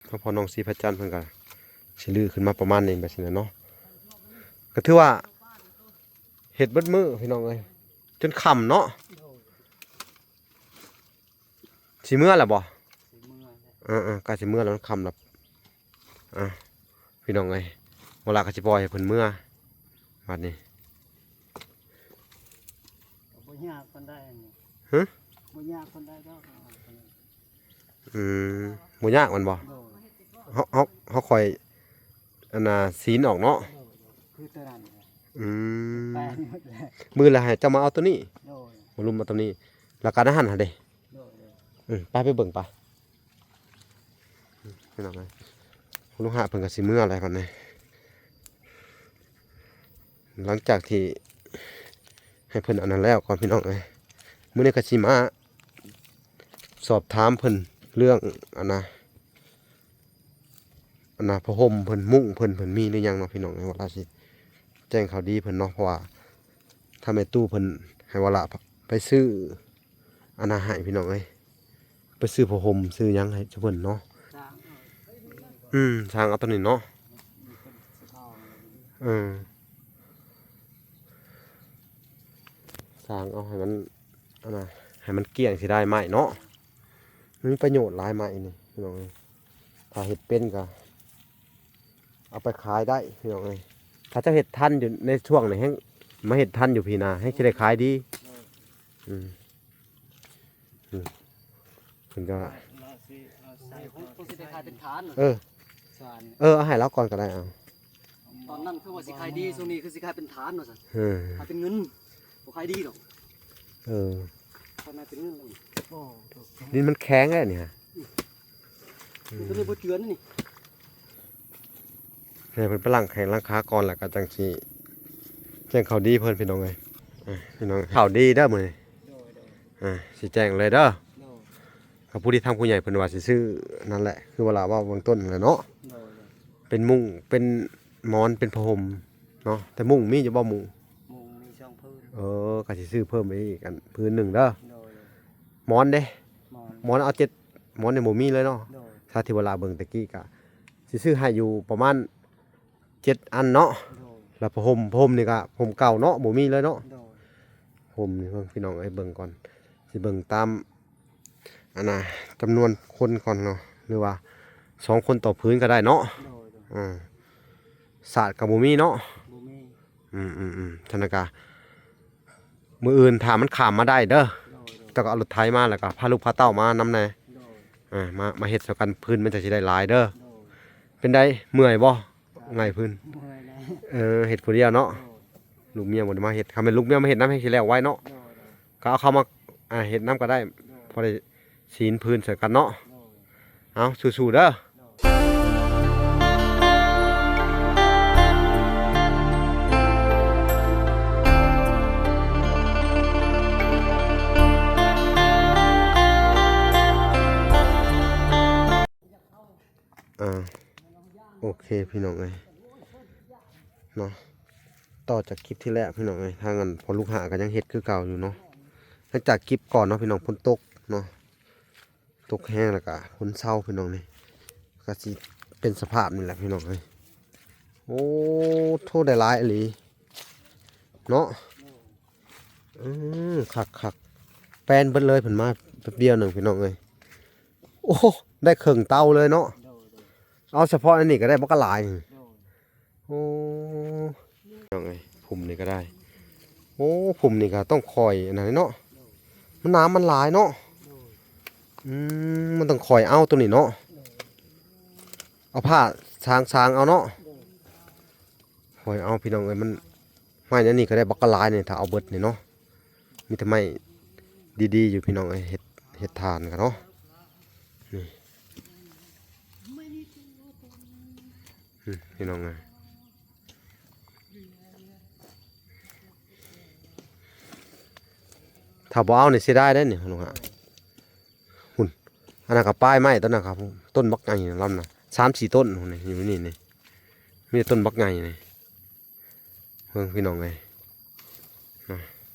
ທາງພໍ່ນ້ອງສີພະຈັນເພິ່ນກໍຊິຮື້ຂຶ້ນມາປະມານນີ້ແບບນີ້ແຫຼະເນາະ. ກໍຖືວ່າເຮັດເບິດມື້ພີ່ນ້ອງເອີຍ ຈົນຄ່ຳເນາະ. ຊິເມືອແລ້ວບໍ່? ຊິເມືອແລ້ວ. ເອີໆ ໃກ້ຊິເມືອແລ້ວ ມັນຄ່ຳແລ້ວ. ອ່າ ພີ່ນ້ອງເອີຍ ບໍ່ລະກໍຊິປ່ອຍໃຫ້ເພິ່ນເມືອບາດນີ້. ບໍ່ຍາກປານໃດອັນນີ້. ຮະ? ບໍ່ຍາກປານໃດດອກ. ອືມ ບໍ່ຍາກແມ່ນບໍ່? ໂດຍ. ເຮົາ ເຮົາ ເຮົາຄ່ອຍ ອັນນ່າ ສີນອອກເນາະ. ໂດຍ ໂດຍ ຄືຕົວນັ້ນແຫຼະ. ອືມ ແປງໝົດແລ້ວ. ມື້ລະໃຫ້ເຈົ້າມາເອົາຕົວນີ້. ໂດຍ. ມາລຸມເອົາຕົວນີ້ ລະກະນັ້ນຫັ້ນເດ້. ໂດຍ ໂດຍ. ອືມ ໄປ ໄປເບິ່ງໄປ. ພີ່ນ້ອງເອີຍ ລຸງຫະເພິ່ນກໍຊິເມືອແລ້ວບັດນີ້ ຫຼັງຈາກທີ່ໃຫ້ເພິ່ນອັນນັ້ນແລ້ວກ່ອນ ພີ່ນ້ອງເອີຍ. ມື້ນີ້ກໍຊິມາສອບຖາມເພິ່ນເລື່ອງອັນນ່າ ອັນນ່າ ຜ້າຫົ່ມເພິ່ນ ມຸ້ງເພິ່ນ ເພິ່ນມີຫຼືຍັງເນາະ ພີ່ນ້ອງເອີຍ. ວ່າລະຊິແຈ້ງຂ່າວດີເພິ່ນເນາະ ເພາະວ່າທາງແມ່ຕູ້ເພິ່ນໃຫ້ວ່າລະໄປຊື້ ອັນນັ້ນໃຫ້ ພີ່ນ້ອງເອີຍ ໄປຊື້ຜ້າຫົ່ມຊື້ຫຍັງໃຫ້ເຈົ້າເພິ່ນເນາະ. ສ້າງເອົາ. ອືມ ສ້າງເອົາຕົວນີ້ເນາະ. ເອີ ສ້າງເອົາໃຫ້ມັນ ອັນນ່າ ໃຫ້ມັນກ້ຽງຊິໄດ້ໄມ້ເນາະ. ມັນມີປະໂຫຍດຫຼາຍໄມ້ນີ້ ພີ່ນ້ອງເອີຍ. ຖ້າເຮັດເປັນກໍເອົາໄປຂາຍໄດ້ ພີ່ນ້ອງເອີຍ. ຖ້າເຈົ້າເຮັດທັນຢູ່ໃນຊ່ວງນີ້ ແຮ່ງມາເຮັດທັນຢູ່ປີໜ້າ ແຮ່ງຊິໄດ້ຂາຍດີ. ອືມ ອືມ ເພິ່ນກໍ ເອີ ເອີ ເອົາໃຫ້ລາວກ່ອນກໍໄດ້. ເອົາ ຕອນນັ້ນຄືວ່າຊິຂາຍດີ ຊ່ວງນີ້ຄືຊິຂາຍເປັນຖານວ່າຊັ້ນ. ເອີ ຂາຍເປັນເງິນ ບໍ່ຂາຍດີດອກ. ເອີ ຕອນນັ້ນເປັນເງິນແລ້ວ. ໂອ້ ດິນມັນແຂງແລ້ວນີ້. ອືມ ຕົວນີ້ບໍ່ເຈື່ອນນີ້. ໃຫ້ເພິ່ນໄປລ້າງແຂ້ງລ້າງຂາກ່ອນ ແລ້ວກໍຈັ່ງຊິແຈ້ງຂ່າວດີເພິ່ນ ພີ່ນ້ອງເອີຍ. ອ່າ ພີ່ນ້ອງ ຂ່າວດີເດີມື້ນີ້. ໂດຍ ໂດຍ. ອ່າ ຊິແຈ້ງເລີຍເດີ. ໂດຍ. ກໍຜູ້ທີ່ທາງຜູ້ໃຫຍ່ເພິ່ນວ່າຊິຊື້ນັ້ນແຫຼະ ຄືວ່າລະເວົ້າເບື້ອງຕົ້ນນັ້ນແຫຼະເນາະ. ໂດຍ ໂດຍ. ເປັນມຸ້ງ ເປັນໝອນ ເປັນຜ້າຫົ່ມເນາະ. ແຕ່ມຸ້ງມີຢູ່ບໍ່? ມຸ້ງ ມຸ້ງມີສອງຜືນ. ເອີ ກໍຊິຊື້ເພີ່ມໄປອີກອັນ ຜືນໜຶ່ງເດີ. ໂດຍ ໂດຍ. ໝອນເດ້? ໝອນ ໝອນເອົາເຈັດ ໝອນນີ້ບໍ່ມີເລີຍເນາະ. ໂດຍ. ຖ້າທີ່ວ່າລະເບິ່ງແຕ່ກີ້ກະຊິຊື້ໃຫ້ຢູ່ປະມານເຈັດອັນເນາະ. ໂດຍ. ແລ້ວຜ້າຫົ່ມ ຜ້າຫົ່ມນີ້ກະ ຜ້າຫົ່ມເກົ່າເນາະ ບໍ່ມີເລີຍເນາະ. ໂດຍ. ຫົ່ມນີ້ເບິ່ງ ພີ່ນ້ອງເອີຍ ເບິ່ງກ່ອນ ຊິເບິ່ງຕາມ ອັນນ່າ ຈຳນວນຄົນກ່ອນເນາະ ຫຼືວ່າສອງຄົນຕໍ່ຜືນກໍໄດ້ເນາະ. ໂດຍ ໂດຍ. ອ່າ ສາດກໍບໍ່ມີເນາະ. ບໍ່ມີ. ອືມໆໆ ຊັ້ນນະກະ ມື້ອື່ນຖ້າມັນຂ້າມມາໄດ້ເດີ. ໂດຍ ໂດຍ. ເຈົ້າກໍເອົາລົດໄຖມາ ແລ້ວກໍພາລູກພາເຕົ້າມານຳແດ່. ໂດຍ. ອ່າ ມາ ມາເຮັດຊ່ວຍກັນ ຜືນມັນຈັ່ງຊິໄດ້ຫຼາຍເດີ. ໂດຍ. ເປັນໃດ ເມື່ອຍບໍ່? ໄຫງ່ພື້ນ ເມື່ອຍແລ້ວ. ເອີ ເຮັດຜູ້ດຽວເນາະ. ໂດຍ. ລູກເມຍບໍ່ໄດ້ມາເຮັດ ຄັນແມ່ນລູກເມຍມາເຮັດນຳ ແຮ່ງຊິແລ້ວໄວເນາະ. ໂດຍ ໂດຍ. ກໍເອົາເຂົ້າມາ ອ່າ ເຮັດນຳກໍໄດ້. ໂດຍ. ພໍໄດ້ສີນຜືນໃສ່ກັນເນາະ. ໂດຍ. ເອົາ ສູ້ໆເດີ. ໂດຍ. ອ່າ ໂອເຄ ພີ່ນ້ອງເອີຍເນາະ. ຕໍ່ຈາກຄລິບທີ່ແລ້ວ ພີ່ນ້ອງເອີຍ ທາງອັນພໍ່ລູກຫ້າກໍຍັງເຮັດຄືເກົ່າຢູ່ເນາະ. ຫຼັງຈາກຄລິບກ່ອນເນາະ ພີ່ນ້ອງ ຝົນຕົກເນາະ ຕົກແຮງ ແລ້ວກໍຝົນເຊົາ ພີ່ນ້ອງ ນີ້ກໍຊິເປັນສະພາບນີ້ແຫຼະ ພີ່ນ້ອງເອີຍ. ໂອ້ ໂທ້ ໄດ້ຫຼາຍອີ່ຫລີເນາະ. ເອີ ຄັກໆ ແປນເບິດເລີຍ ເພິ່ນມາແປັບດຽວໜຶ່ງ ພີ່ນ້ອງເອີຍ. ໂອ້ ໄດ້ເຄິ່ງເຕົາເລີຍເນາະ. ໂດຍ ໂດຍ. ເອົາສະເພາະອັນນີ້ກໍໄດ້ບັກຫຼາຍ. ໂດຍ. ໂອ້ ພີ່ນ້ອງເອີຍ ພຸ່ມນີ້ກໍໄດ້. ໂອ້ ພຸ່ມນີ້ກໍຕ້ອງຄ່ອຍອັນນັ້ນເນາະ. ໂດຍ. ມັນໜາມມັນຫຼາຍເນາະ. ໂດຍ. ອືມ ມັນຕ້ອງຄ່ອຍເອົາຕົວນີ້ເນາະ. ໂດຍ. ເອົາຜ້າສາງໆເອົາເນາະ. ໂດຍ. ຄ່ອຍເອົາ ພີ່ນ້ອງເອີຍ ມັນ ໄມ້ອັນນີ້ກໍໄດ້ບັກຫຼາຍນີ້ ຖ້າເອົາເບິດນີ້ເນາະ. ມີແຕ່ໄມ້ດີໆຢູ່ ພີ່ນ້ອງເອີຍ ເຮັດ ເຮັດຖ່ານກັນເນາະ. ນີ້ ອືມ ພີ່ນ້ອງເອີຍ ຖ້າບໍ່ເອົານີ້ເສຍດາຍເດ້ນີ້ ລຸງຫະ. ພຸ້ນ ອັນນັ້ນກໍປາຍໄມ້ຕົ້ນນັ້ນຄັບ ຕົ້ນບັກໃຫຍ່ລຳນະ ສາມສີ່ຕົ້ນພຸ້ນນີ້ ຢູ່ນີ້ນີ້ ມີແຕ່ຕົ້ນບັກໃຫຍ່ນີ້. ເບິ່ງ ພີ່ນ້ອງເອີຍ ນະ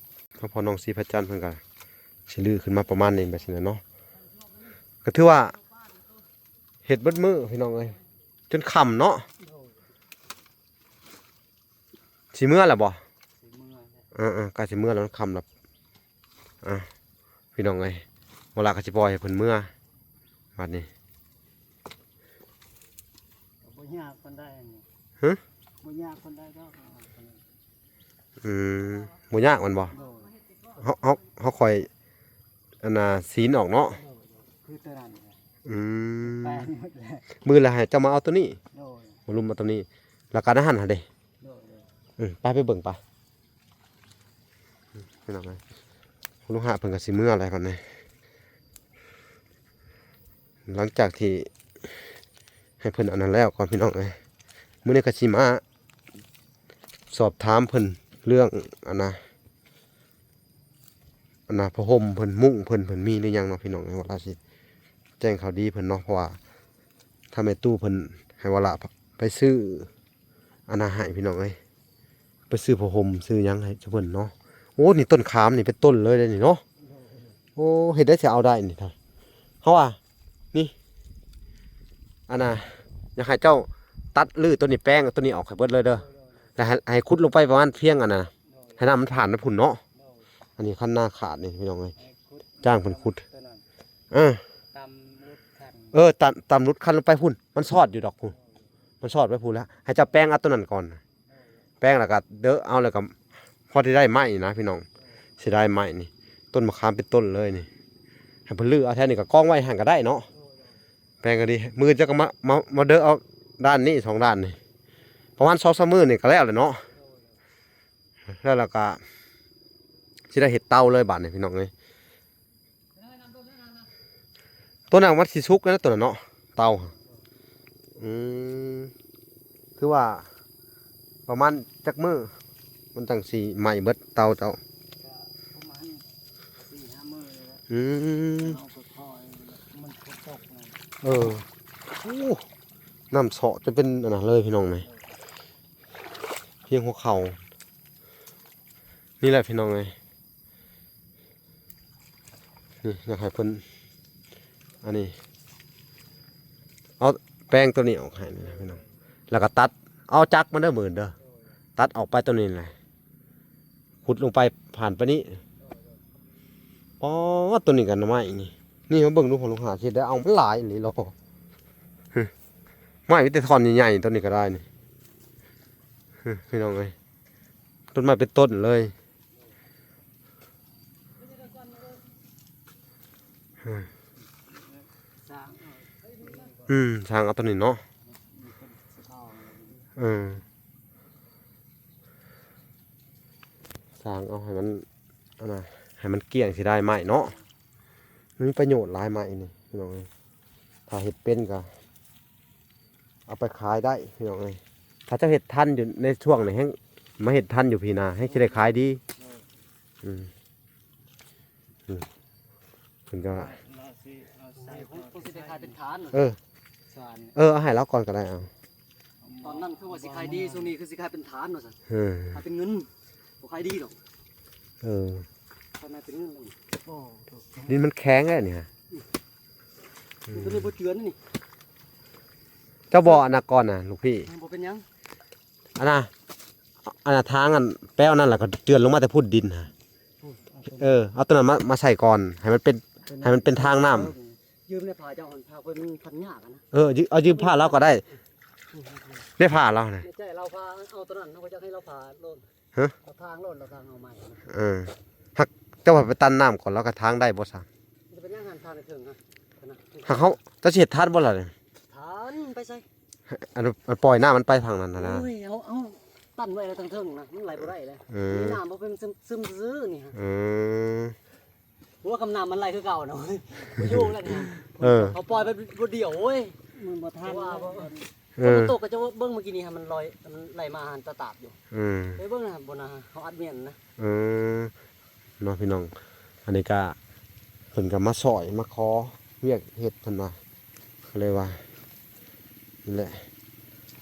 ທາງພໍ່ນ້ອງສີພະຈັນເພິ່ນກໍຊິຮື້ຂຶ້ນມາປະມານນີ້ແບບນີ້ແຫຼະເນາະ. ກໍຖືວ່າ ເຮັດເບິດມື້ພີ່ນ້ອງເອີຍ ຈົນຄ່ຳເນາະ. ໂດຍ ຊິເມືອແລ້ວບໍ່? ຊິເມືອແລ້ວ ເອີໆ ໃກ້ຊິເມືອແລ້ວ ມັນຄ່ຳແລ້ວ. ອ່າ ພີ່ນ້ອງເອີຍ ບໍ່ລະກໍຊິປ່ອຍໃຫ້ເພິ່ນເມືອບາດນີ້. ກໍບໍ່ຍາກປານໃດນີ້ ຮະ? ບໍ່ຍາກປານໃດດອກ. ອືມ ບໍ່ຍາກແມ່ນບໍ່? ໂດຍ ເຮົາ ເຮົາ ເຮົາຄ່ອຍ ອັນນ່າ ສີນອອກເນາະ. ໂດຍ ໂດຍ ຄືຕົວນັ້ນແຫຼະ. ອືມ ແປງໝົດແລ້ວ ມື້ລະໃຫ້ເຈົ້າມາເອົາຕົວນີ້. ໂດຍ ມາລຸມເອົາຕົວນີ້ ລະກະນັ້ນຫັ້ນເດ້. ໂດຍ ໂດຍ ອືມ ໄປ ໄປເບິ່ງໄປ. ພີ່ນ້ອງເອີຍ ລຸງຫະເພິ່ນກໍຊິເມືອແລ້ວບັດນີ້ ຫຼັງຈາກທີ່ໃຫ້ເພິ່ນອັນນັ້ນແລ້ວກ່ອນ ພີ່ນ້ອງເອີຍ. ມື້ນີ້ກໍຊິມາສອບຖາມເພິ່ນເລື່ອງອັນນ່າ ອັນນ່າ ຜ້າຫົ່ມເພິ່ນ ມຸ້ງເພິ່ນ ເພິ່ນມີຫຼືຍັງເນາະ ພີ່ນ້ອງເອີຍ. ວ່າລະຊິແຈ້ງຂ່າວດີເພິ່ນເນາະ ເພາະວ່າທາງແມ່ຕູ້ເພິ່ນໃຫ້ວ່າລະໄປຊື້ ອັນນ່າໃຫ້ພີ່ນ້ອງເອີຍ ໄປຊື້ຜ້າຫົ່ມຊື້ຫຍັງໃຫ້ເພິ່ນເນາະ. ໂອ້ ນີ້ຕົ້ນຂາມນີ້ເປັນຕົ້ນເລີຍເດ້ນີ້ເນາະ. ໂອ້ ເຮັດໄດ້ຊິເອົາໄດ້ນີ້ ເຮົາວ່ານີ້ ອັນນ່າ ຢາກໃຫ້ເຈົ້າຕັດຮື້ຕົ້ນນີ້ ແປງເອົາຕົ້ນນີ້ອອກໃຫ້ເບິດເລີຍເດີ ແລ້ວໃຫ້ ໃຫ້ຂຸດລົງໄປປະມານພຽງອັນນ່າ ໃຫ້ນ້ຳມັນຜ່ານໄປພຸ້ນເນາະ. ອັນນີ້ຄັນນາຂາດນີ້ພີ່ນ້ອງເອີຍ ຈ້າງເພິ່ນຂຸດ ເອີ ເອີ ຕັດ ຕັດຫຼຸດຄັນລົງໄປພຸ້ນ ມັນຊອດຢູ່ດອກພຸ້ນ ມັນຊອດໄປພຸ້ນແລ້ວ ໃຫ້ເຈົ້າແປງເອົາຕົວນັ້ນກ່ອນ ແປງແລ້ວກໍເດີະເອົາ ແລ້ວກໍພໍທີ່ໄດ້ໄມ້ນະພີ່ນ້ອງ ເສຍດາຍໄມ້ນີ້ ຕົ້ນມະຂາມເປັນຕົ້ນເລີຍນີ້ ໃຫ້ເພິ່ນຮື້ເອົາແຖວນີ້ກໍກອງໄວ້ຫັ້ນກໍໄດ້ເນາະ. ແປງກໍດີ ມື້ເຈົ້າກໍມາ ມາ ມາເດີະເອົາດ້ານນີ້ສອງດ້ານນີ້ ປະມານສອງສາມມື້ນີ້ກໍແລ້ວແຫຼະເນາະ. ແລ້ວ ແລ້ວກໍຊິໄດ້ເຮັດເຕົາເລີຍບາດນີ້ພີ່ນ້ອງເອີຍ. ຕົວນັ້ນມັນຊິສຸກແລ້ວ ຕົວນັ້ນເນາະ ເຕົາ. ອືມ ຄືວ່າປະມານຈັກມື້ມັນຈັ່ງຊິໄໝ້ເບິດເຕົາເຈົ້າ? ປະມານສີ່ຫ້າມື້ນີ້ແຫຼະ. ອືມ ເຮົາກໍຄ່ອຍ ມັນຝົນຕົກນະ. ເອີ ໂອ້ ນ້ຳເຊາະຈົນເປັນອັນນັ້ນເລີຍພີ່ນ້ອງເອີຍ ພຽງຫົວເຂົ່ານີ້ແຫຼະພີ່ນ້ອງເອີຍ. ນີ້ ຢາກໃຫ້ເພິ່ນ ອັນນີ້ ເອົາແປງຕົວນີ້ອອກໃຫ້ນະພີ່ນ້ອງ ແລ້ວກໍຕັດ ເອົາຈັກມາເດີມື້ອື່ນເດີ ຕັດອອກໄປຕົວນີ້ແຫຼະ ຂຸດລົງໄປ ຜ່ານໄປນີ້. ອໍ ຕົວນີ້ກໍໜໍ່ໄມ້ນີ້ ນີ້ມາເບິ່ງດູ ພໍ່ຫຼວງຫາຊິໄດ້ເອົາ ມັນຫຼາຍອີ່ຫຼີຫຼໍ. ໄມ້ມີແຕ່ທ່ອນໃຫຍ່ໆ ຕົວນີ້ກໍໄດ້ນີ້ ພີ່ນ້ອງເອີຍ ຕົ້ນໄມ້ເປັນຕົ້ນເລີຍ. ອືມ ສ້າງເອົາຕົວນີ້ເນາະ. ເອີ ສ້າງເອົາໃຫ້ມັນ ອັນນ່າ ໃຫ້ມັນກ້ຽງ ຊິໄດ້ໄມ້ເນາະ. ມັນມີປະໂຫຍດຫຼາຍໄມ້ນີ້ພີ່ນ້ອງເອີຍ ຖ້າເຮັດເປັນກໍ ເອົາໄປຂາຍໄດ້ພີ່ນ້ອງເອີຍ. ຖ້າເຈົ້າເຮັດທັນຢູ່ໃນຊ່ວງນີ້ ແຮ່ງມາເຮັດທັນຢູ່ພີໜ້າ ແຮ່ງຊິໄດ້ຂາຍດີ. ອືມ ອືມ ເພິ່ນກໍ ເຮົາຊິໄດ້ຂາຍເປັນຖານ. ເອີ ເອີ ເອົາໃຫ້ລາວກ່ອນກໍໄດ້. ເອົາ ຕອນນັ້ນຄືວ່າຊິຂາຍດີ ຊ່ວງນີ້ຄືຊິຂາຍເປັນຖານວ່າຊັ້ນ. ເອີ ຂາຍເປັນເງິນ ບໍ່ຂາຍດີດອກ. ເອີ ຕອນນັ້ນເປັນເງິນ. ໂອ້ ດິນມັນແຂງແລ້ວນີ້. ອືມ ຕົວນີ້ບໍ່ເຈື່ອນນີ້. ເຈົ້າບໍ່ອັນນະກ່ອນນະ ລູກພີ່ ບໍ່ເປັນຫຍັງ. ອັນນະ ອັນນະ ທາງອັນແປ້ວນັ້ນລະ ກໍເຈື່ອນລົງມາແຕ່ພຸ້ນດິນຫັ້ນ. ອືມ ເອີ ເອົາຕົວນັ້ນມາ ມາໃສ່ກ່ອນ ໃຫ້ມັນເປັນ ໃຫ້ມັນເປັນທາງນ້ຳ. ເອີ ຢືມໃນຜ້າເຈົ້າຫັ້ນ ຜ້າເພິ່ນພັນຍາກຫັ້ນນະ. ເອີ ຢືມ ເອົາຢືມຜ້າລາວກໍໄດ້. ອືມ ໃນຜ້າລາວນະ ໃນໃຈລາວຜ້າ ເອົາຕົວນັ້ນ ເຮົາກໍຢາກໃຫ້ລາວຜ້າໂລດ. ຮະ? ເອົາທາງໂລດ ເອົາທາງເອົາໃໝ່. ເອີ ຫາກເຈົ້າວ່າໄປຕັນນ້ຳກ່ອນ ແລ້ວກໍທາງໄດ້ບໍ່ຊະ? ມັນຈະເປັນຫຍັງຫັ້ນ ທາງໃນເທິງຫັ້ນນະ? ຫາກເຮົາ ເຈົ້າຊິເຮັດທັນບໍ່ລະນີ້? ທັນ ໄປໃສ? ອັນ ອັນປ່ອຍນ້ຳມັນໄປທາງນັ້ນນະ. ໂອ້ຍ ເອົາ ເອົາຕັນໄວ້ແລ້ວທາງເທິງນະ ມັນໄຫຼບໍ່ໄດ້ເລີຍ. ເອີ ມີນ້ຳບໍ່ ເປັນຊຶມໆຊື່ໆນີ້. ເອີ ຫົວກຳນ້ຳມັນໄຫຼຄືເກົ່ານະ ບໍ່ຢູ່ແລ້ວນີ້. ເອີ ເຂົາປ່ອຍໄປບໍ່ດຽວ ໂອ້ຍ ມັນບໍ່ທັນ. ເອີ ຝົນຕົກກໍຈະເບິ່ງມື້ກີ້ນີ້ ມັນລອຍ ມັນໄຫຼມາຫັ້ນຕາດໆຢູ່. ເອີ ໄປເບິ່ງນະ ບໍ່ນະ ເຮົາອັດແມ່ນນະ. ເອີ ເນາະພີ່ນ້ອງ ອັນນີ້ກະເພິ່ນກະມາຊ່ອຍມາຂໍວຽກເຮັດເພິ່ນວ່າ ກໍເລີຍວ່າ ນີ້ແຫຼະ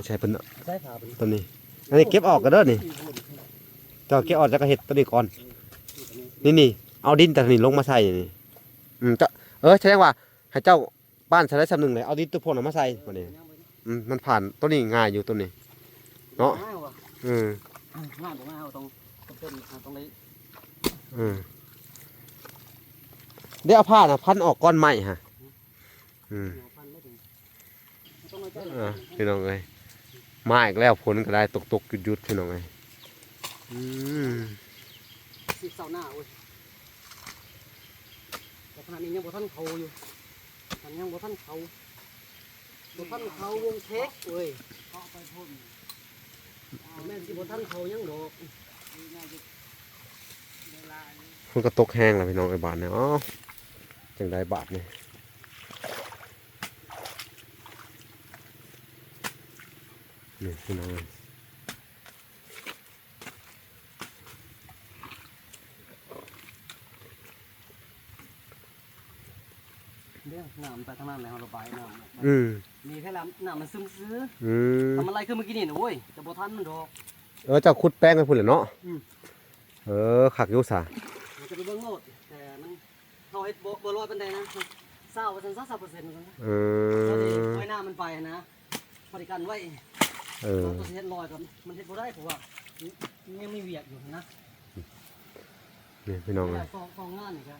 ໃຊ້ເພິ່ນ ໃຊ້ຜ້າເພິ່ນ ຕົວນີ້ ອັນນີ້ເກັບອອກກະເດີນີ້ ເຈົ້າເກັບອອກ ເຈົ້າກະເຮັດຕົວນີ້ກ່ອນ. ນີ້ໆ ເອົາດິນຕົວນີ້ລົງມາໃສ່ນີ້. ອືມ ເຈົ້າ ເອີ ສະແດງວ່າໃຫ້ເຈົ້າ ບ້ານໃສ່ໄດ້ສ່ຳໜຶ່ງແຫຼະ ເອົາດິນຕົວໂພນນະມາໃສ່ບາດນີ້. ອືມ ມັນຜ່ານ ໂຕນີ້ງ່າຍຢູ່ໂຕນີ້ເນາະ. ງ່າຍວ່າ ເອີ ງ່າຍບໍ່ງ່າຍ ເຮົາຕ້ອງ ຕ້ອງເປັນ ເຮົາຕ້ອງໄດ້ ເອີ ເດ້ ເອົາຜ້ານະພັນອອກກ່ອນໄມ້ຫັ້ນ. ອືມ ເອົາພັນໄດ້ເຖິງ ເອີ ພີ່ນ້ອງເອີຍ ມາອີກແລ້ວ ຝົນກໍໄດ້ຕົກໆຢຸດໆ ພີ່ນ້ອງເອີຍ. ອືມ ສິບເສົາໜ້າເວີຍ ແຕ່ຂະໜາດນີ້ຍັງບໍ່ທັນເຂົ້າຢູ່ ມັນຍັງບໍ່ທັນເຂົ້າ ບໍ່ທັນເຂົ້າວົງແຂກເວີຍ ເຄາະໄປພຸ້ນ ແມ່ນຊິບໍ່ທັນເຂົ້າຫຍັງດອກ. ຝົນກໍຕົກແຮງແລ້ວ ພີ່ນ້ອງເອີຍ ບາດນີ້ ເອົ້າ ຈັ່ງໃດບາດນີ້ ນີ້ພີ່ນ້ອງເອີຍ. ເດ້ ນ້ຳໄປທາງນັ້ນແລ້ວ ເຮົາລະບາຍນ້ຳອອກໄປ. ອືມ ນີ້ແຄ່ລະ ນ້ຳມັນຊຶມຊື່. ອືມ ຖ້າມັນໄຫຼຄືມື້ກີ້ນີ້ນະ ໂອ້ຍ ຈະບໍ່ທັນມັນດອກ. ເອີ ເຈົ້າຂຸດແປງໄປພຸ້ນແຫຼະເນາະ. ອືມ ເອີ ຄັກຢູ່ສະ ຈະໄປເບິ່ງໂລດ ແຕ່ມັນ ເຮົາເຮັດບໍ່ ບໍ່ຮ້ອຍປານໃດນະ ຊາວເປີເຊັນ ຊາວເປີເຊັນ ວ່າຊັ້ນ. ເອີ ເຮົາໄດ້ປ່ອຍນ້ຳມັນໄປຫັ້ນນະ ພໍໄດ້ກັນໄວ້. ເອີ ເຮົາຕ້ອງເຮັດຮ້ອຍກໍມັນເຮັດບໍ່ໄດ້ ເພາະວ່າຍັງມີວຽກຢູ່ຫັ້ນນະ. ນີ້ພີ່ນ້ອງເອີຍ ສອງ ສອງງານນີ້ກໍ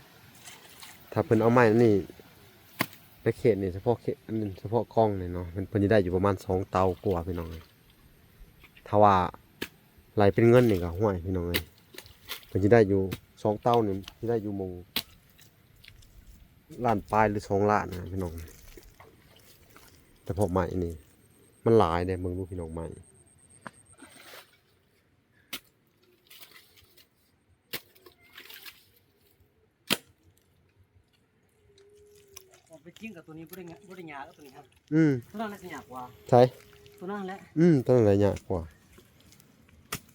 ຖ້າເພິ່ນເອົາໄມ້ນີ້ ໃນເຂດນີ້ ສະເພາະເຂດ ອັນ ສະເພາະກ້ອງນີ້ເນາະ ເພິ່ນ ເພິ່ນຊິໄດ້ຢູ່ປະມານສອງເຕົາກວ່າ ພີ່ນ້ອງເອີຍ. ຖ້າວ່າໄລ່ເປັນເງິນນີ້ກໍ ຫ້ວຍ ພີ່ນ້ອງເອີຍ ເພິ່ນຊິໄດ້ຢູ່ສອງເຕົານີ້ ຊິໄດ້ຢູ່ໝ່ອງລ້ານປາຍ ຫຼື ສອງລ້ານນະ ພີ່ນ້ອງ. ສະເພາະໄມ້ນີ້ ມັນຫຼາຍເດ້ ເບິ່ງດູ ພີ່ນ້ອງ ໄມ້ ເອົາໄປຈິງກັບໂຕນີ້ບໍ່ໄດ້ ບໍ່ໄດ້ຍາກ ໂຕນີ້ຫັ້ນ. ອືມ ໂຕນັ້ນແຫຼະຊິຍາກກວ່າ. ໃສ? ໂຕນັ້ນແຫຼະ. ອືມ ໂຕນັ້ນແຫຼະຍາກກວ່າ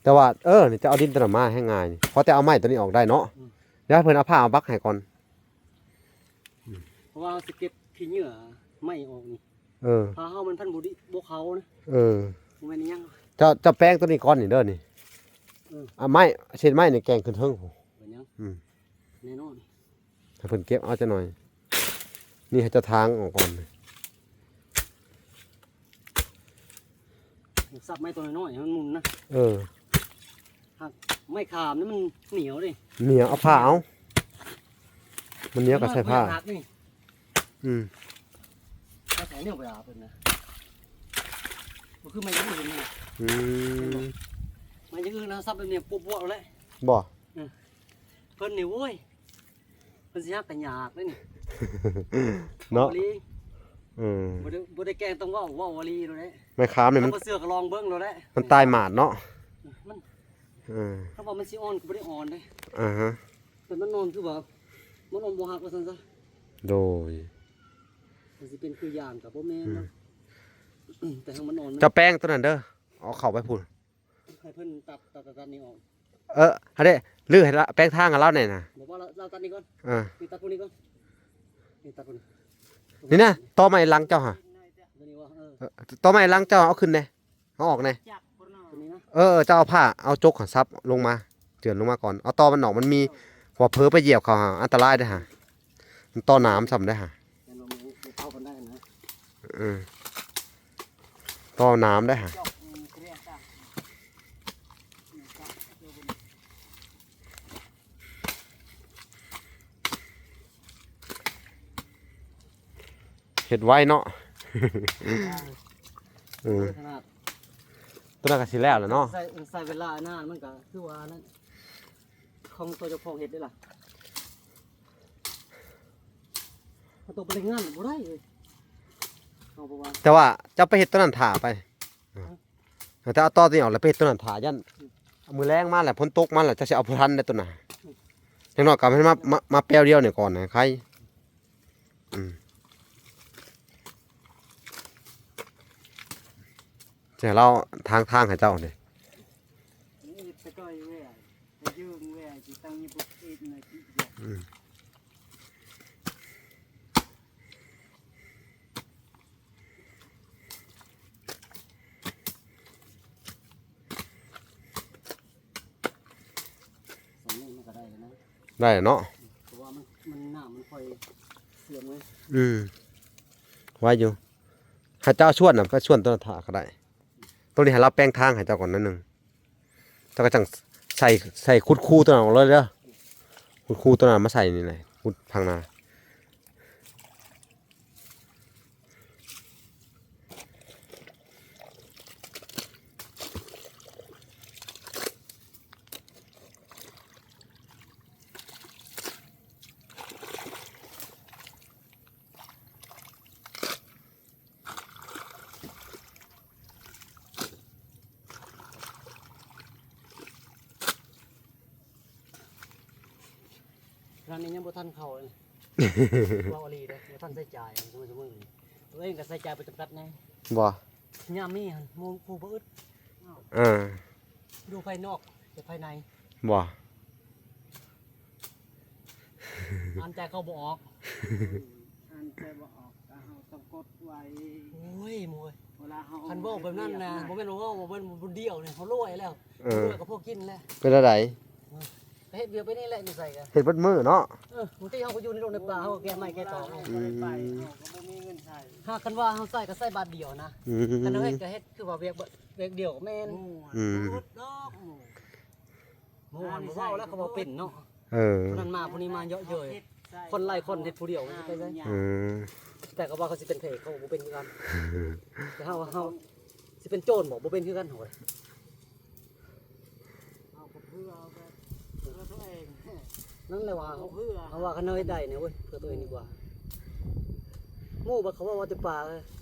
ແຕ່ວ່າ ເອີ ນີ້ຈະເອົາດິນໂຕນັ້ນມາແຮງງ່າຍນີ້ ພໍແຕ່ເອົາໄມ້ໂຕນີ້ອອກໄດ້ເນາະ. ອືມ ດຽວໃຫ້ເພິ່ນເອົາຜ້າມາບັກໃຫ້ກ່ອນ. ອືມ ເພາະວ່າເຮົາຊິເກັບຂີ້ເຫຍື້ອໄມ້ອອກນີ້. ເອີ ຜ້າເຮົາມັນພັນບໍ່ດີ ບໍ່ເຂົ້ານະ. ເອີ ບໍ່ແມ່ນອີຫຍັງ. ເຈົ້າ ເຈົ້າແປງໂຕນີ້ກ່ອນນີ້ເດີນີ້. ເອີ ເອົາໄມ້ ເສດໄມ້ນີ້ແກ່ງຂຶ້ນເທິງພຸ້ນ. ເປັນຫຍັງ? ອືມ ແນ່ນອນ ໃຫ້ເພິ່ນເກັບເອົາຈັກໜ່ອຍ. ນີ້ໃຫ້ເຈົ້າທາງອອກກ່ອນ. ສັບໄມ້ຕົວນ້ອຍໆໃຫ້ມັນໝຸ່ນນະ. ເອີ ຫາກໄມ້ຂາມນີ້ມັນໜຽວເດ້. ໜຽວ ເອົາຜ້າເອົາ ມັນໜຽວກໍໃສ່ຜ້າ. ອືມ ກໍໃສ່ແນວໄປຫາເພິ່ນນະ ບໍ່ຄືໄມ້ຢ່າງອື່ນນະ. ອືມ ໄມ້ຢ່າງອື່ນນະ ສັບແບບນີ້ປວກໆເອົາແຫຼະ. ບໍ່ ເອີ ເພິ່ນນີ້ ໂອ້ຍ ເພິ່ນຊິຮັກກໍຍາກເດ້ນີ້ ເນາະ. ເວົ້າອີ່ຫຼີ. ເອີ ບໍ່ໄດ້ ບໍ່ໄດ້ແກ້ງ ຕ້ອງເວົ້າ ເວົ້າອີ່ຫຼີໂລດເດ້. ໄມ້ຂາມນີ້ມັນ ບໍ່ເຊື່ອກໍລອງເບິ່ງໂລດເດ້ ມັນຕາຍໝາດເນາະ. ເອີ ມັນ ເອີ ຖ້າວ່າມັນຊິອ່ອນກໍບໍ່ໄດ້ອ່ອນເດ້. ອ່າຮະ ແຕ່ມັນອ່ອນຄືວ່າ ມັນອ່ອນບໍ່ຮັກວ່າຊັ້ນຊະ. ໂດຍ ມັນຊິເປັນຄືຢາງກໍບໍ່ແມ່ນເນາະ. ອືມ ແຕ່ຫາກມັນອ່ອນ ເຈົ້າແປງຕົວນັ້ນເດີ ເອົາເຂົ້າໄປພຸ້ນ. ໃຫ້ເພິ່ນຕັດ ຕັດ ຕັດ ຕັດນີ້ອອກ. ເອີ ຫັ້ນເດ້ ຫຼືໃຫ້ລະ ແປງທາງໃຫ້ລາວແດ່ນະ. ບອກວ່າລາວ ລາວຕັດນີ້ກ່ອນ. ເອີ ນີ້ຕັດຜູ້ນີ້ກ່ອນ ນີ້ຕັດຜູ້ນີ້. ນີ້ນະ ຕໍໄມ້ຫຼັງເຈົ້າຫະ ຕົວນີ້ວ່າ. ເອີ ເອີ ຕໍໄມ້ຫຼັງເຈົ້າເອົາຂຶ້ນແດ່ ເອົາອອກແດ່. ຕົວນີ້ນະ. ເອີ ເຈົ້າເອົາຜ້າ ເອົາຈົກຫະ ສັບລົງມາ ເຈື່ອນລົງມາກ່ອນ ເອົາຕໍມັນອອກ. ມັນມີ ເອີ ວ່າເຜີໄປຢຽບເຂົາຫະ ອັນຕະລາຍເດ້ຫະ. ມັນຕໍ່ນ້ຳຊ້ຳໄດ໋ຫະ. ແມ່ນບໍ່ ບໍ່ເຂົ້າກັນໄດ້ນະ. ເອີ ຕໍ່ນ້ຳໄດ໋ຫະ. ເຮັດໄວເນາະ. ເອີ ຂະໜາດ ຕົວນັ້ນກໍຊິແລ້ວແລ້ວເນາະ. ໃຊ້ ໃຊ້ເວລານານ ມັນກໍຄືວ່ານັ້ນ ຂອງຕົວເຈົ້າຂອງເຮັດເດ້ລະ. ເຮົາຕ້ອງໄປເຮັດງານບໍ່ໄດ້ເລີຍ ເຮົາບໍ່ວ່າ. ແຕ່ວ່າເຈົ້າໄປເຮັດຕົວນັ້ນຖ້າໄປ. ຮະ? ແຕ່ເອົາຕໍ່ນີ້ອອກ ແລ້ວໄປເຮັດຕົວນັ້ນຖ້າ ຢ້ານ ອືມ ມື້ແລງມາແລ້ວ ຝົນຕົກມາແລ້ວ ເຈົ້າຊິເອົາບໍ່ທັນໄດ້ຕົວນັ້ນ. ອືມ ຢ່າງໜ້ອຍກໍໃຫ້ມາ ມາ ມາແປວດຽວນີ້ກ່ອນນະ ໄຄ. ອືມ ຈະໃຫ້ລາວທາງ ທາງໃຫ້ເຈົ້ານີ້. ອືມ ສ່ຳນີ້ມັນກໍໄດ້ແລ້ວນະ. ໄດ້ເນາະ ເພາະວ່າມັນ ມັນ ນ້ຳມັນຄ່ອຍເຊື່ອມໄງ. ອືມ ໄວ້ຢູ່ ໃຫ້ເຈົ້າສວນນະ ໄປສວນຕົວນັ້ນຖ້າກໍໄດ້. ຕົວນີ້ໃຫ້ລາວແປງທາງໃຫ້ເຈົ້າກ່ອນໜ້ອຍໜຶ່ງ ເຈົ້າກໍຈັ່ງໃສ່ ໃສ່ຂຸດຄູຕົວນັ້ນອອກເລີຍເດີ ຂຸດຄູຕົວນັ້ນມາໃສ່ນີ້ແຫຼະ ຂຸດທາງໜ້າ. ຂະໜາດນີ້ຍັງບໍ່ທັນເຂົ້າເລີຍ ເວົ້າອີ່ຫຼີເດ້ ບໍ່ທັນໃຊ້ຈ່າຍ ຊຸມື້ນີ້ ຕົວເອງກໍໃຊ້ຈ່າຍບໍ່ຈຳກັດແນ່ ບໍ່ ຍາມມີຫັ້ນ ໝູ່ຜູ້ບໍ່ອຶດ ເອີ ຢູ່ພາຍນອກ ແຕ່ພາຍໃນ ບໍ່ ອ່ານໃຈເຂົາບໍ່ອອກ ອ່ານໃຈບໍ່ອອກ ກໍເຮົາຕ້ອງກົດໄວ້ ໂອ້ຍ ໂມຍ ເວລາເຮົາ ຄັນເວົ້າແບບນັ້ນນະ ບໍ່ແມ່ນວ່າເວົ້າວ່າບໍ່ດຽວນີ້ ເຮົາລວຍແລ້ວ ເອີ ລວຍກໍພໍກິນແລ້ວ ເປັນແນວໃດ? ເອີ ກໍເຮັດວຽກໄປນີ້ແຫຼະ ຢູ່ໃສກໍເຮັດເບິດມື້ເນາະ ເອີ ບາງທີເຮົາກໍຢູ່ໃນດົງໃນປ່າ ເຮົາກໍແກ່ໄມ້ແກ່ຕອກ ອືມ ເຮົາກໍບໍ່ມີເງິນໃຊ້ ຫາຄັນວ່າເຮົາໃຊ້ກໍໃຊ້ບາດດຽວນະ ອືມ ຄັນເຮົາເຮັດກໍເຮັດຄືວ່າວຽກ ວຽກດຽວກໍແມ່ນ ອືມ ບໍ່ອຶດດອກ ໝູ່ ໝູ່ ບໍ່ເວົ້າແລ້ວ ເຂົາເວົ້າເປັນເນາະ ເອີ ຜູ້ນັ້ນມາຜູ້ນີ້ມາເຍາະເຍີ້ຍ ຄົນຫຼາຍຄົນເຮັດຜູ້ດຽວມັນຊິໄປໃສ ອືມ ແຕ່ກໍວ່າເຂົາຊິເປັນເພກ ເຂົາກໍບໍ່ເປັນຄືກັນ ແຕ່ເຮົາ ເຮົາຊິເປັນໂຈນບໍ່ ບໍ່ເປັນຄືກັນ ເຮົາກໍໄດ້ ເຮົາກໍເພື່ອແບບ ເພື່ອຕົວເອງ ນັ້ນແຫຼະວ່າ ເຮົາເພື່ອ ເຮົາວ່າຄັນເຮົາເຮັດໄດ້ນີ້ ໂອ້ຍ ເພື່ອຕົວເອງດີກວ່າ ໝູ່ບັດເຂົາເວົ້າວ່າແຕ່ປ່າ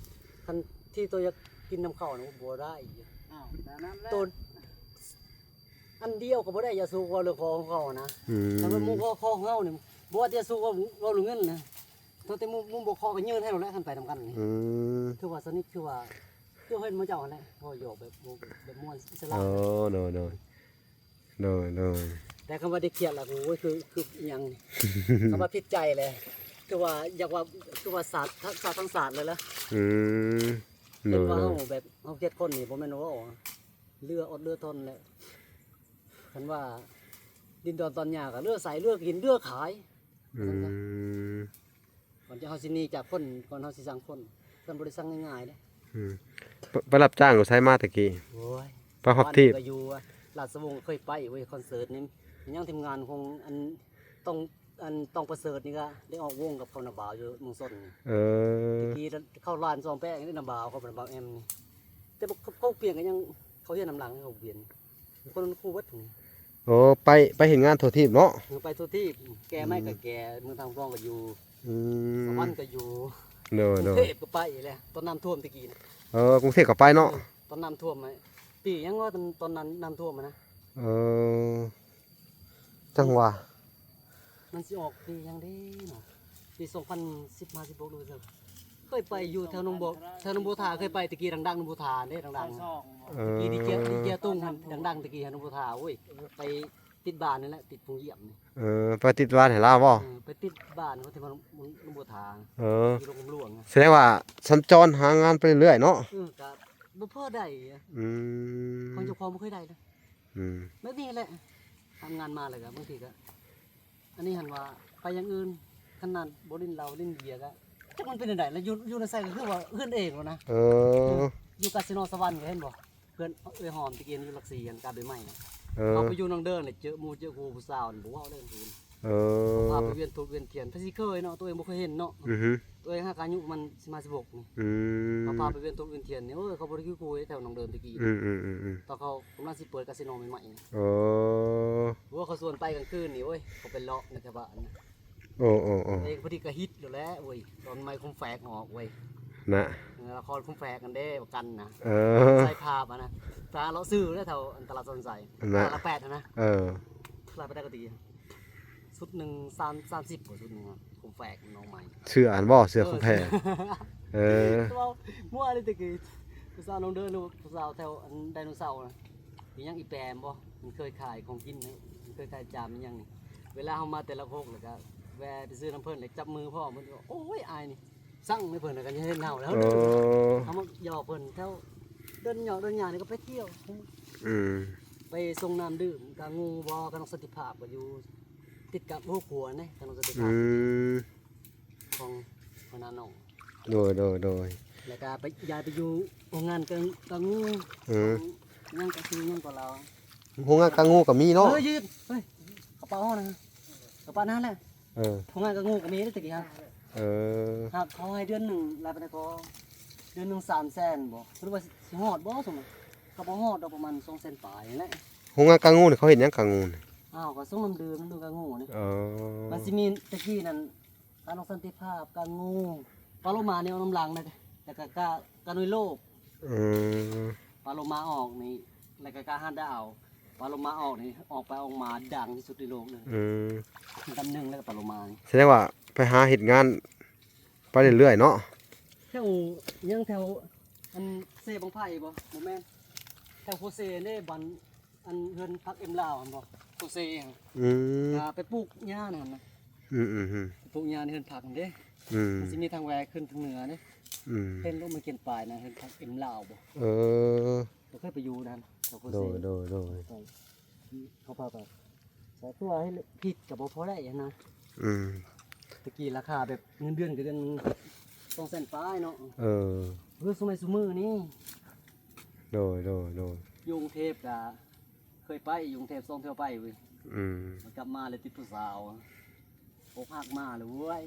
ຄັນທີ່ໂຕຢາກກິນນຳເຂົານີ້ ບໍ່ໄດ້ ອ້າວ ແຕ່ນັ້ນແຫຼະ ໂຕ ອັນດຽວກໍບໍ່ໄດ້ ຢ່າສູ່ເວົ້າເລື່ອງຂໍຂອງເຂົານະ ອືມ ຄັນວ່າໝູ່ຂໍ ຂໍຂອງເຮົານີ້ ບໍ່ວ່າແຕ່ສູ່ເວົ້າ ເວົ້າເລື່ອງເງິນນະ ຕັ້ງແຕ່ໝູ່ ໝູ່ບໍ່ຂໍກໍຍື່ນໃຫ້ໂລດແຫຼະ ຄັນໄປນຳກັນນີ້ ອືມ ຄືວ່າສະໜິດ ຄືວ່າ ຄືເຫັນໝູ່ເຈົ້າຫັ້ນແຫຼະ ເວົ້າຢອກແບບ ແບບມ່ວນອິດສະຫຼະ ໂອ້ ໂດຍ ໂດຍ ໂດຍ ໂດຍ ແຕ່ຄຳວ່າໄດ້ຄຽດລະ ໂອ້ຍ ຄື ຄືອີ່ຫຍັງນີ້ ຄຳວ່າຜິດໃຈແຫຼະ ຄືວ່າຢາກວ່າ ຄືວ່າສາດ ສາດທັງສາດເລີຍລະ ອືມ ໂດຍ ເຫັນວ່າເຮົາແບບ ເຮົາຄຽດຄົນນີ້ ບໍ່ແມ່ນວ່າ ເຫຼືອອົດເຫຼືອທົນແຫຼະ ຄັນວ່າດິນດອນຕອນຫຍ້າກໍເຫຼືອໃສ່ເຫຼືອກິນເຫຼືອຂາຍ ອືມ ກ່ອນທີ່ເຮົາຊິໜີຈາກຄົນ ກ່ອນເຮົາຊິຊັງຄົນ ເພິ່ນບໍ່ໄດ້ຊັງງ່າຍໆເດ້ ອືມ ໄປ ໄປຮັບຈ້າງຢູ່ໃສມາແຕ່ກີ້? ໂອ້ຍ ໄປຮອດທີ່ ບ້ານກໍຢູ່ລາດສະວົງ ເຄີຍໄປເວີຍ ຄອນເສີດນີ້ ຍັງທີມງານຂອງອັນ ຕ້ອງ ອັນຕ້ອງປະເສີດນີ້ກໍໄດ້ອອກວົງກັບເຂົານະບ່າວຢູ່ເມືອງຊົນ ເອີ ແຕ່ກີ້ເຂົາລ້ານສອງແປງນີ້ນະບ່າວ ເຂົານະບ່າວແອມນີ້ ແຕ່ເຂົາປ່ຽນກໍຍັງ ເຂົາຮຽນນຳຫຼັງ ເຂົາປ່ຽນ ຄົນຄູ່ເບິດນີ້ ໂອ້ ໄປ ໄປເຮັດງານທົ່ວທີບເນາະ ເອີ ໄປທົ່ວທີບ ແກ່ໄມ້ກໍແກ່ ອືມ ເມືອງທາງທອງກໍຢູ່ ອືມ ສະຫວັນກໍຢູ່ ໂດຍ ໂດຍ ກຸງເທບກໍໄປແຫຼະ ຕອນນ້ຳຖ້ວມແຕ່ກີ້ນະ ເອີ ກຸງເທບກໍໄປເນາະ ເອີ ຕອນນ້ຳຖ້ວມ ປີຫຍັງວະ ຕອນ ຕອນນັ້ນນ້ຳຖ້ວມນະ ເອີ ຈັ່ງວ່າ ມັນຊິອອກປີຫຍັງເດ້ເນາະ ປີສອງພັນສິບຫ້າ ສິບຫົກ ຫຼືວ່າ ເຄີຍໄປຢູ່ແຖວໜອງບົວ ແຖວໜອງບົວທາ ເຄີຍໄປແຕ່ກີ້ ດັງໆ ໜອງບົວທາເດ້ ດັງໆ ເອີ ແຕ່ກີ້ດີເຈ ດີເຈຕຸ້ງຫັ້ນ ດັງໆ ແຕ່ກີ້ ໜອງບົວທາ ໂອ້ຍ ໄປຕິດບ້ານນີ້ແຫຼະ ຕິດພົງຢ້ຽມນີ້ ເອີ ໄປຕິດບ້ານໃຫ້ລາວບໍ່? ເອີ ໄປຕິດບ້ານເຂົາທີ່ວ່າໜອງບົວທາ ເອີ ຢູ່ໂລງຫຼວງ ສະແດງວ່າສັນຈອນຫາງານໄປເລື້ອຍເນາະ ເອີ ກໍບໍ່ພໍໄດ້ ອືມ ຂອງເຈົ້າຂອງບໍ່ເຄີຍໄດ້ເລີຍ ອືມ ແບບນີ້ແຫຼະ ທຳງານມາແລ້ວກໍບາງທີກໍ ອັນນີ້ຫັ້ນວ່າໄປຢ່າງອື່ນ ຂະໜາດບໍ່ຫຼິ້ນເຫຼົ້າຫຼິ້ນເບຍກໍ ຈັກມັນເປັນແນວໃດລະ ຢູ່ ຢູ່ໃນໃສກໍຄືວ່າເຮືອນເອງໂລດນະ ເອີ ຢູ່ກາສິໂນສະຫວັນກໍເຫັນບໍ່ ເພື່ອນເອື້ອຍຫອມຕະກີ້ຢູ່ຫຼັກສີ່ ອັນກາດໃບໄມ້ນະ ເອີ ເຮົາໄປຢູ່ໜອງເດີນແລ້ວ ເຈີໝູ່ເຈີຄູ່ຜູ້ສາວ ບໍ່ເວົ້າເລື່ອງອື່ນ ເອີ ເຂົາພາໄປວຽນທູບວຽນທຽນ ໃຜຊິເຄີຍເນາະ ຕົວເອງບໍ່ເຄີຍເຫັນເນາະ ອືຮຶ ຕົວເອງຫາກອາຍຸມັນສິບຫ້າ ສິບຫົກນີ້ ອືມ ເຂົາພາໄປວຽນທູບວຽນທຽນນີ້ ໂອ້ຍ ເຂົາບໍ່ໄດ້ຄືຄູ່ແຖວໜອງເດີນແຕ່ກີ້ ອືມໆໆໆ ຕອນເຂົາກຳລັງຊິເປີດກາສິໂນໃໝ່ໆ ໂອ້ ໂອ້ ເຂົາຊວນໄປກາງຄືນນີ້ ໂອ້ຍ ເຂົາໄປເລາະໃນແຖວບ້ານ ໂອ້ ໂອ້ ໂອ້ ເອງພໍດີກະຮິດຢູ່ແລ້ວເວີຍ ຕອນໃໝ່ຄອມແຟກອອກເວີຍ ນະ ເອີ ລະຄອນຄອມແຟກຫັ້ນເດ້ ປະກັນນະ ເອີ ໃສ່ພາບຫັ້ນນະ ໄປຫາເລາະຊື້ແລ້ວແຖວອັນຕະຫຼາດສະຫວັນໄຊ ນະ ຕະຫຼາດແປດຫັ້ນນະ ເອີ ຕະຫຼາດແປດກໍຕີ ຊຸດໜຶ່ງສາມ ສາມສິບບໍ່ ຊຸດໜຶ່ງອະ ຄອມແຟກນ້ອງໃໝ່ ເສື້ອຫັ້ນບໍ່ ເສື້ອຄອມແຟກ ເອີ ເວົ້າມົວເລີຍແຕ່ກີ້ ຜູ້ສາວນ້ອງເດີນ ຜູ້ສາວແຖວອັນໄດໂນເສົານະ ອີຫຍັງອີແປມບໍ່ ມັນເຄີຍຂາຍຂອງກິນນະ ມັນເຄີຍຂາຍຈາມອີຫຍັງນີ້ ເວລາເຮົາມາແຕ່ລະຄົກແລ້ວກະແວ່ໄປຊື້ນຳເພິ່ນ ແລ້ວຈັບມືພ້ອມ ເພິ່ນກໍ ໂອ້ຍ ອາຍນີ້ ຊັງໃຫ້ເພິ່ນ ແລ້ວກໍເຮັດເຮົາແລ້ວ ເອີ ເຮົາມາຢອກເພິ່ນແຖວເດີນຫຍອກເດີນຫຍັງນີ້ກໍໄປທ່ຽວ ອືມ ໄປສົ່ງນ້ຳດື່ມກະງູບໍ່ ກະນອກສັນຕິພາບ ກໍຢູ່ຕິດກັບຫົວຂົວເດ້ ກະນອກສັນຕິພາບ ອືມ ຂອງຫົວໜ້າໜອງ ໂດຍ ໂດຍ ໂດຍ ແລ້ວກໍໄປ ຍ້າຍໄປຢູ່ໂຮງງານກາງ ກາງງູ ເອີ ຫຍັງກະຊື່ຫຍັງກໍລາວ ໂຮງງານກາງງູກໍມີເນາະ ເອີ ຢືນ ເຮີ້ຍ ກະເປົາເຮົານະ ກະປານນັ້ນແຫຼະ ເອີ ໂຮງງານກາງງູກໍມີເດ້ແຕ່ກີ້ຫັ້ນ ເອີ ຫາກເຂົາໃຫ້ເດືອນໜຶ່ງຫຼາຍປານໃດກໍ ເດືອນໜຶ່ງສາມແສນບໍ່ ບໍ່ຮູ້ວ່າຊິຮອດບໍ່ ສົມມຸດ ກໍບໍ່ຮອດດອກ ປະມານສອງແສນປາຍນີ້ແຫຼະ ໂຮງງານກາງງູນີ້ເຂົາເຮັດຫຍັງກາງງູນີ້ ອ້າວ ກໍສົ່ງນ້ຳດື່ມ ນ້ຳດື່ມກາງງູນີ້ ເອີ ມັນຊິມີແຕ່ກີ້ນັ້ນ ການອອກສັນຕິພາບ ກາງງູ ປາໂລມານີ້ອອກນຳຫຼັງເດ້ ແລ້ວກະກາ ກາໜ່ວຍໂລກ ອືມ ປາໂລມາອອກນີ້ ແລ້ວກະກາຮາດດາວ ປາໂລມາອອກນີ້ ອອກໄປອອກມາດັງທີ່ສຸດໃນໂລກເລີຍ ອືມ ອັນດັບໜຶ່ງແລ້ວກະປາໂລມານີ້ ສະແດງວ່າໄປຫາເຮັດງານໄປເລື້ອຍໆເນາະ ແຖວຫຍັງ ແຖວອັນເຊບັ້ງໄຟບໍ່ ບໍ່ແມ່ນ ແຖວໂຄເຊເດ້ ບ້ານ ອັນເຮືອນພັກເອັມລາວຫັ້ນບໍ່ ໂຄເຊຫັ້ນ ອືມ ອ່າ ໄປປູກຫຍ້ານັ້ນນະ ອືມໆໆ ໄປປູກຫຍ້າໃນເຮືອນພັກຫັ້ນເດ້ ອືມ ມັນຊິມີທາງແວຂຶ້ນທາງເໜືອເດ້ ອືມ ເຫັນລົງມາກຽນປາຍນະ ເຮືອນພັກເອັມລາວບໍ່ ເອີ ບໍ່ເຄີຍໄປຢູ່ນັ້ນ ໂດຍ ໂດຍ ໂດຍ ເຂົາພາໄປ ແຕ່ຕົວໃຫ້ຜິດກໍບໍ່ພໍໄດ້ຫັ້ນນະ ອືມ ແຕ່ກີ້ລາຄາແບບເງິນເດືອນກໍເດືອນສອງແສນປາຍເນາະ ເອີ ຄືຊຸມໃຫ້ຊຸມື້ນີ້ ໂດຍ ໂດຍ ໂດຍ ຢູ່ກຸງເທບກໍ ເຄີຍໄປຢູ່ກຸງເທບສອງເທື່ອໄປເວີຍ ອືມ ມັນກັບມາແລ້ວຕິດຜູ້ສາວ ອົກຫັກມາແລ້ວເວີຍ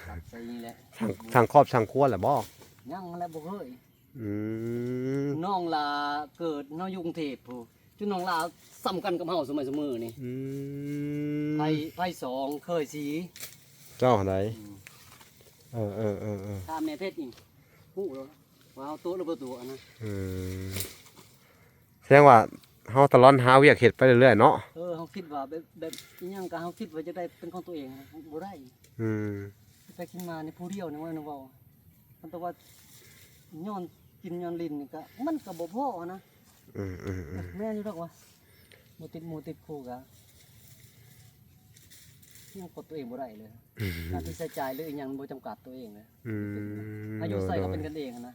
ຕັດໃສ່ນີ້ແຫຼະ ສ້າງ ສ້າງຄອບສ້າງຄົວແລ້ວບໍ່ ຍັງແຫຼະ ບໍ່ເຄີຍ ອືມ ນ້ອງຫຼ້າເກີດເນາະ ຢູ່ກຸງເທບພຸ້ນ ຈຸນ້ອງຫຼ້າສ່ຳກັນກັບເຮົາສະໄໝຊຸມື້ນີ້ ອືມ ໃຜ ໃຜສອງ ເຄີຍສີ ເຈົ້າໃດ ອືມ ເອີໆໆໆ ຖາມແມ່ເພັດນີ້ ຮູ້ແລ້ວວ່າເຮົາໂຕະຫຼືບໍ່ໂຕະນະ ອືມ ແສດງວ່າເຮົາຕະຫຼອນຫາວຽກເຮັດໄປເລື້ອຍໆເນາະ ເອີ ເຮົາຄິດວ່າແບບ ແບບອີ່ຫຍັງກະເຮົາຄິດວ່າຈະໄດ້ເປັນຂອງຕົວເອງ ບໍ່ໄດ້ ອືມ ໄປຄິດມາໃນຜູ້ດຽວນີ້ວ່ານະ ເວົ້າ ຄັນແຕ່ວ່າຍ້ອນກິນຍ້ອນຫຼິ້ນນີ້ກະ ມັນກະບໍ່ພໍນະ ອືມໆໆ ແມ່ນຢູ່ດອກວ່າ ບໍ່ຕິດໝູ່ຕິດຄູ່ກະ ຍັງກົດຕົວເອງບໍ່ໄດ້ເລີຍ ອືມ ຄ່າໃຊ້ຈ່າຍຫຼືອີ່ຫຍັງມັນບໍ່ຈຳກັດຕົວເອງເລີຍ ອືມ ອາຍຸໃສ່ກໍເປັນກັນເອງຫັ້ນນະ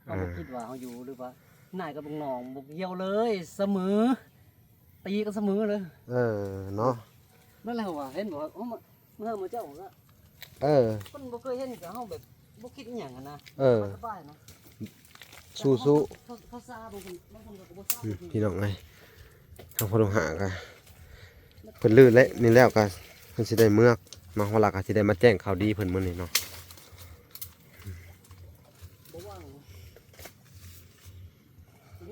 ເຮົາບໍ່ຄິດວ່າເຮົາຢູ່ ຫຼືວ່ານາຍກັບລູກນ້ອງບໍ່ກ່ຽວເລີຍ ສະເໝີ ຕີກັນສະເໝີເລີຍ ເອີ ເນາະ ນັ້ນແຫຼະວ່າ ເຫັນບໍ່ ໂອ້ ມາ ມາເຮົາມາເຈົ້າກໍ ເອີ ຄົນບໍ່ເຄີຍເຫັນກໍເຮົາແບບບໍ່ຄິດອີ່ຫຍັງຫັ້ນນະ ເອີ ມັນສະບາຍນະ ສູ້ໆ ພາ ພາສາບາງຄົນ ບາງຄົນກໍບໍ່ຊາບ ອືມ ພີ່ນ້ອງເອີຍ ທາງພໍ່ຫຼວງຫາກະ ເພິ່ນລື້ແລ້ວນີ້ແລ້ວກະ ເພິ່ນຊິໄດ້ເມືອ ມາຮອດລະກະຊິໄດ້ມາແຈ້ງຂ່າວດີເພິ່ນມື້ນີ້ເນາະ ບໍ່ວ່າງ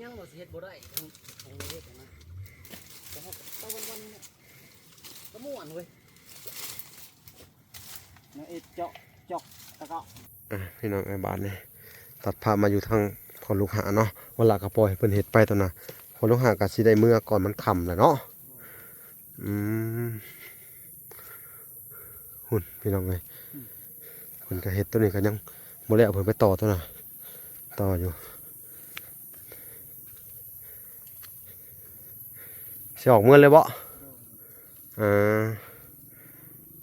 ຍັງວ່າຊິເຮັດບໍ່ໄດ້ ຂອງ ຂອງເຮັດນະ ແຕ່ເຮົາ ແຕ່ວັນໆ ກະມ່ວນເວີຍ ມາເອາະເຈາະຈອກຕະເກາະ ອ່ະ ພີ່ນ້ອງເອີຍ ບາດນີ້ຕັດພາບມາຢູ່ທາງພໍ່ລູກຫາເນາະ ວ່າລະກະປ່ອຍໃຫ້ເພິ່ນເຮັດໄປຕົວນະ ພໍ່ລູກຫາກະຊິໄດ້ເມືອກ່ອນມັນຄ່ຳແລ້ວເນາະ ອືມ ພຸ້ນ ພີ່ນ້ອງເອີຍ ເພິ່ນກະເຮັດຕົວນີ້ກະຍັງບໍ່ແລ້ວ ເພິ່ນໄປຕໍ່ຕົວນະ ຕໍ່ຢູ່ ຊິອອກເມືອເລີຍບໍ່? ເອີ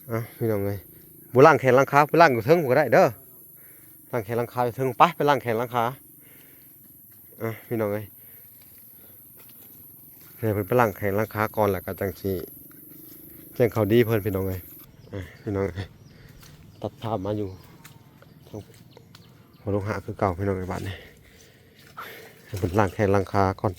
ເອົ້າ ພີ່ນ້ອງເອີຍ ບໍ່ລ້າງແຂ້ງລ້າງຂາ ໄປລ້າງຢູ່ເທິງພຸ້ນກໍໄດ້ເດີ ລ້າງແຂ້ງລ້າງຂາຢູ່ເທິງ ໄປ ໄປລ້າງແຂ້ງລ້າງຂາ ອ່ະ ພີ່ນ້ອງເອີຍ ໃຫ້ເພິ່ນໄປລ້າງແຂ້ງລ້າງຂາກ່ອນ ແລ້ວກໍຈັ່ງຊິແຈ້ງຂ່າວດີເພິ່ນ ພີ່ນ້ອງເອີຍ ອ່ະ ພີ່ນ້ອງເອີຍ ຕັດພາບມາຢູ່ທາງ ຫົວໂລຫະຄືເກົ່າ ພີ່ນ້ອງເອີຍ ບາດນີ້ ໃຫ້ເພິ່ນລ້າງແຂ້ງລ້າງຂາກ່ອນ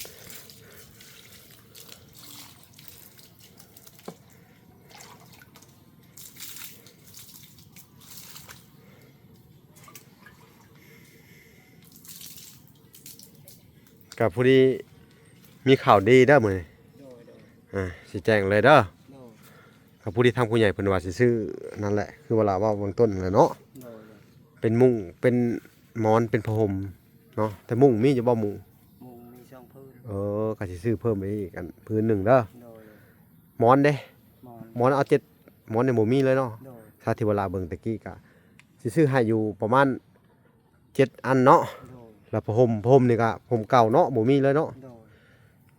ກໍພໍດີມີຂ່າວດີເດີມື້ນີ້ ໂດຍ ໂດຍ ອ່າ ຊິແຈ້ງເລີຍເດີ ໂດຍ ກໍພໍດີທາງຜູ້ໃຫຍ່ເພິ່ນວ່າຊິຊື້ນັ້ນແຫຼະ ຄືວ່າລາເວົ້າເບື້ອງຕົ້ນນັ້ນແຫຼະເນາະ ໂດຍ ໂດຍ ເປັນມຸ້ງ ເປັນໝອນ ເປັນຜ້າຫົ່ມເນາະ ແຕ່ມຸ້ງມີຢູ່ບໍ່? ມຸ້ງ ມຸ້ງມີສອງຜືນ ເອີ ກໍຊິຊື້ເພີ່ມໄປອີກອັນ ຜືນໜຶ່ງເດີ ໂດຍ ໂດຍ ໝອນເດ້? ໝອນ ໝອນເອົາເຈັດ ໝອນນີ້ບໍ່ມີເລີຍເນາະ ໂດຍ ຖ້າທີ່ວ່າລາເບິ່ງແຕ່ກີ້ກະຊິຊື້ໃຫ້ຢູ່ປະມານເຈັດອັນເນາະ ໂດຍ ແລ້ວຜ້າຫົ່ມ ຜ້າຫົ່ມນີ້ກະ ຜ້າຫົ່ມເກົ່າເນາະ ບໍ່ມີເລີຍເນາະ ໂດຍ ຜ້າ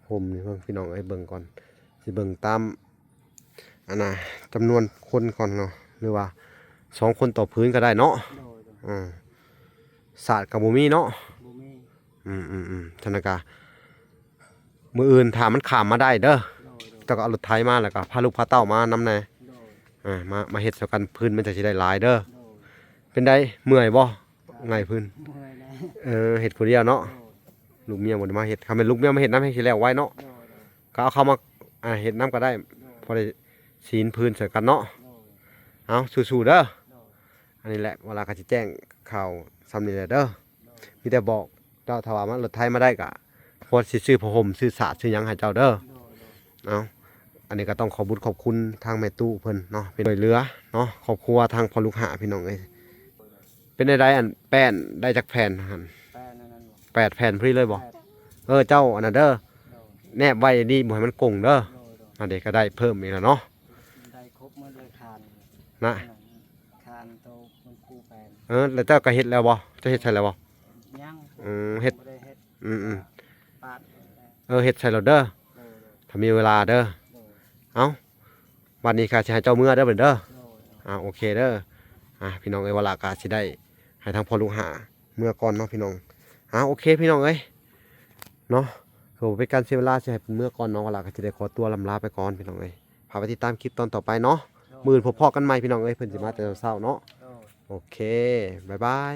ຫົ່ມນີ້ເບິ່ງ ພີ່ນ້ອງເອີຍ ເບິ່ງກ່ອນ ຊິເບິ່ງຕາມ ອັນນ່າ ຈຳນວນຄົນກ່ອນເນາະ ຫຼືວ່າສອງຄົນຕໍ່ຜືນກໍໄດ້ເນາະ ໂດຍ ໂດຍ ອ່າ ສາດກໍບໍ່ມີເນາະ ບໍ່ມີ ອືມໆໆ ທະນາການ ມື້ອື່ນຖ້າມັນຂ້າມມາໄດ້ເດີ ໂດຍ ໂດຍ ເຈົ້າກໍເອົາລົດໄຖມາ ແລ້ວກໍພາລູກພາເຕົ້າມານຳແດ່ ໂດຍ ອ່າ ມາ ມາເຮັດຊ່ອຍກັນ ຜືນມັນຈັ່ງຊິໄດ້ຫຼາຍເດີ ໂດຍ ເປັນໃດ ເມື່ອຍບໍ່? ກໍ ໄງ່ພື້ນ ເມື່ອຍແລ້ວ ເອີ ເຮັດຜູ້ດຽວເນາະ ໂດຍ ລູກເມຍບໍ່ໄດ້ມາເຮັດ ຄັນແມ່ນລູກເມຍມາເຮັດນຳແຮງຊິແລ້ວໄວເນາະ ໂດຍໂດຍ ກໍເອົາເຂົ້າມາ ອ່າ ເຮັດນຳກໍໄດ້ ໂດຍ ພໍໄດ້ຊີ້ນພື້ນໃສ່ກັນເນາະ ໂດຍ ເອົາສູ້ໆເດີ ໂດຍ ອັນນີ້ແຫຼະ ວາລາກໍຊິແຈ້ງຂ່າວສ່ຳນີ້ແຫຼະເດີ ໂດຍ ມີແຕ່ບອກເຈົ້າ ຖ້າວ່າມັນລົດໄຖມາໄດ້ກໍ ພໍຊິຊື້ຜ້າຫົ່ມຊື້ສາດຊື້ຫຍັງໃຫ້ເຈົ້າເດີ ໂດຍໂດຍ ເອົາ ອັນນີ້ກໍຕ້ອງຂອບບຸນຂອບຄຸນທາງແມ່ຕູ້ເພິ່ນເນາະ ເປັນຊ່ວຍເຫຼືອເນາະ ຄອບຄົວທາງພໍ່ລູກຫ້າ ພີ່ນ້ອງເອີຍ ເປັນໃດໆ ອັນແປ້ນໄດ້ຈັກແຜ່ນຫັ້ນ ແປ້ນອັນນັ້ນບໍ່ ແປດແຜ່ນພໍດີເລີຍບໍ່ ແປດ ເອີ ເຈົ້າອັນນັ້ນເດີ ໂດຍ ແນບໄວ້ດີ ບໍ່ໃຫ້ມັນກົງເດີ ໂດຍໂດຍ ອັນນີ້ກໍໄດ້ເພີ່ມອີກແລ້ວເນາະ ໄດ້ຄົບໝົດເລີຍຄານ ນະ ຄານໂຕມັນຄູ່ແປງ ເອີ ແລ້ວເຈົ້າກໍເຮັດແລ້ວບໍ່ ເຈົ້າເຮັດໃສ່ແລ້ວບໍ່ ຍັງ ອືມ ເຮັດ ບໍ່ໄດ້ເຮັດ ອືມ ປາດ ເອີ ເຮັດໃສ່ໂລດເດີ ໂດຍໂດຍ ຖ້າມີເວລາເດີ ໂດຍ ເອົ້າ ບັດນີ້ຂ້າຊິໃຫ້ເຈົ້າເມືອເດີບັດນີ້ເດີ ໂດຍ ອ່າ ໂອເຄເດີ ອ່າ ພີ່ນ້ອງເອີຍ ວາລາກໍຊິໄດ້ໃຫ້ທາງພໍ່ລູກຫ້າເມືອກ່ອນເນາະ ພີ່ນ້ອງ ອ່າ ໂອເຄ ພີ່ນ້ອງເອີຍ ເນາະ ເພື່ອບໍ່ເປັນການເສຍເວລາ ຊິໃຫ້ເພິ່ນເມືອກ່ອນເນາະ ວາລາກໍຊິໄດ້ຂໍຕົວລຳລາໄປກ່ອນ ພີ່ນ້ອງເອີຍ ພາໄປຕິດຕາມຄລິບຕອນຕໍ່ໄປເນາະ ໂດຍ ມື້ອື່ນພົບພໍ້ກັນໃໝ່ ພີ່ນ້ອງເອີຍ ເພິ່ນຊິມາແຕ່ເຊົ້າໆເນາະ ໂດຍ ໂອເຄ ບາຍບາຍ